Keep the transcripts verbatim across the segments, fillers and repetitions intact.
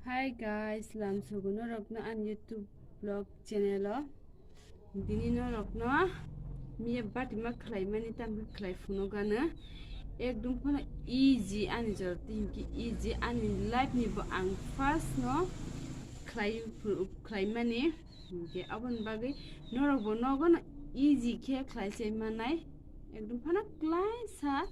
Hi guys, lamsogo norokno ani YouTube vlog channel o. Dini norokno miya batima khlaimani tamkhe khlai phunukgano. Ekdum phano easy ani joroti hinkhe easy ani life ni bo ang first no khlai phu-, khlaimani. Hinkhe aboni bagwi norokbo nogo no easy khe khlai chai manai. Ekdum phano klaisa.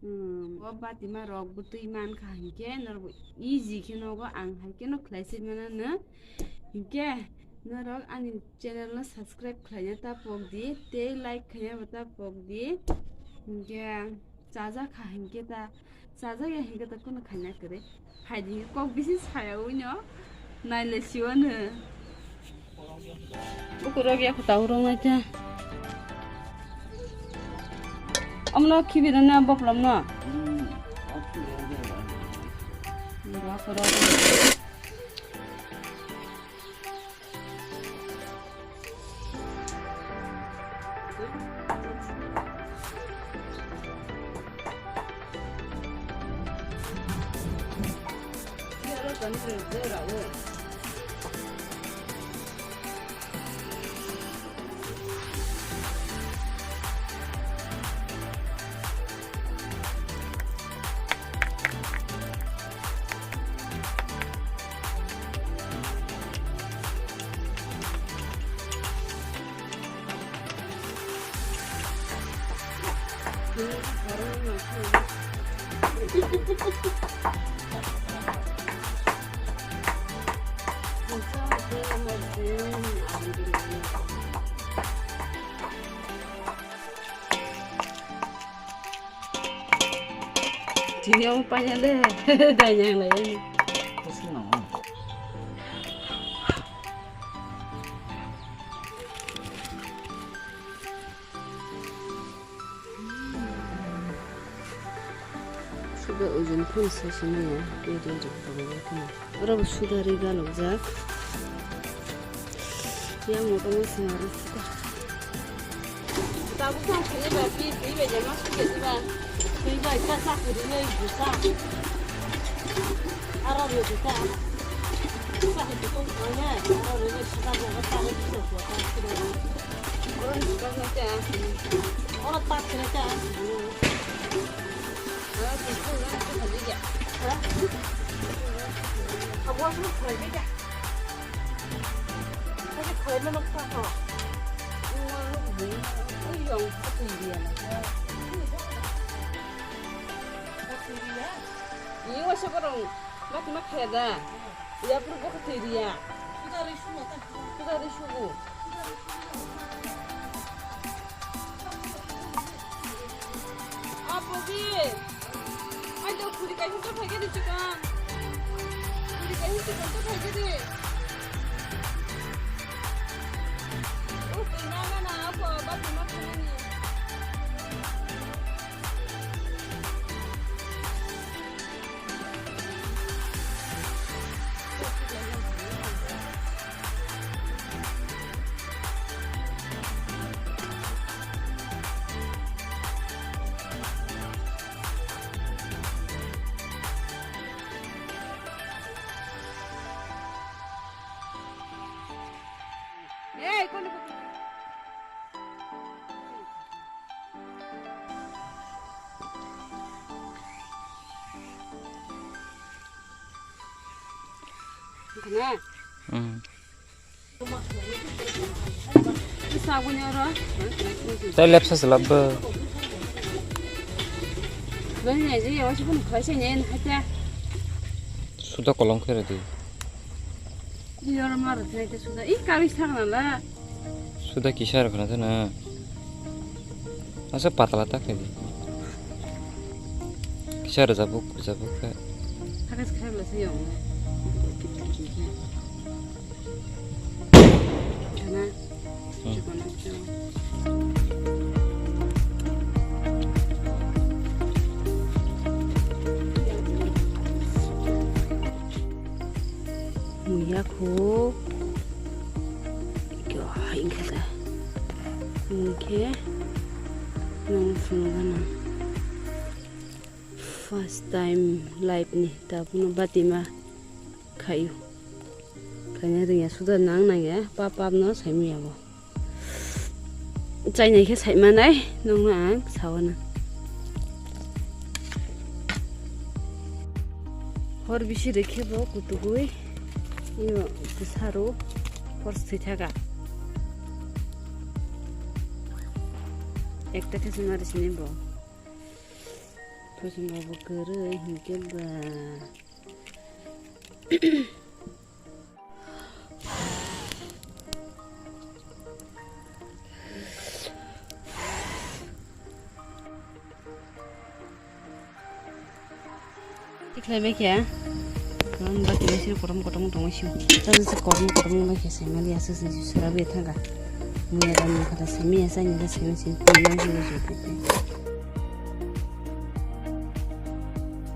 Hmm, o batima rok bwtwi mankha hinkhe norok easy khe nogo ang hai kheno khlai se mano no. Hinkhe norok ani channel no subscribe khlaina ta pok di tei like khaina bo ta pok di. Hinkhe chajak kha hinkhe ta, chajak ya hinkhe ta kunu khaina kwrwi. Phaidi kok bisi saya wino naile siwano. Bukurok ya kota urung naita. Amno khibi rana boplam no. Bukurok. Tini ang panya le, dai yang lai. Suda ojon phano saichimaya, ojon rok tongwi kheno. Oro bo suda ri galokjak. Yang moto mo swnaro suda. Tabuk thang sini ba, pi, pi ba, jama suda di ba. Pi ba, ita sa kuri le, ita. Aro le, ita. Sa kuri kong kong le, aro le, suda bo, sa kuri kong kong, sa kuri. Oro ni suda kong kong. Oro tak kuri kong. Ni wasa borong, mat mat kaya da. Ya pur bok tiriya. Suda ri sugu. Apo di. Ai do khuri kai hito phai gedi chikon. Khuri kai hito phai gedi. O tui na na na apo ba tui ma khani. Tei lepsa se lab bo. Suda kolom khe rw di. Ih, kari sakna la. Suda kisa rw khna thana. Asa patala ta khe di. Kisa rwjabuk, rwjabuk khe. Hakas khe bla se yong. Kana. Hmm. Muya khu. Kyo hai khe ta. Hingkhe nang phunukgana. First time life ni tabukno batima. Khaio. Khaina rwngya suda nang nangya pap pap no saimanya bo. Chainai khe saimanai nongno ang sawana. Hor bisi rwkhe bo kutugwi ino bwsaro hor swithaga. Ekta khe swnari sini bo. Thosong bo kwrwi hinkhe ba. Tikhlai bai khe. Ang bati bai sini kotom kotom tongwi sio. Tamo se kotom kotom bai khe sai mali aswk se sura bai thanga. Muya da mukha da simi ya sa ni da simi simi.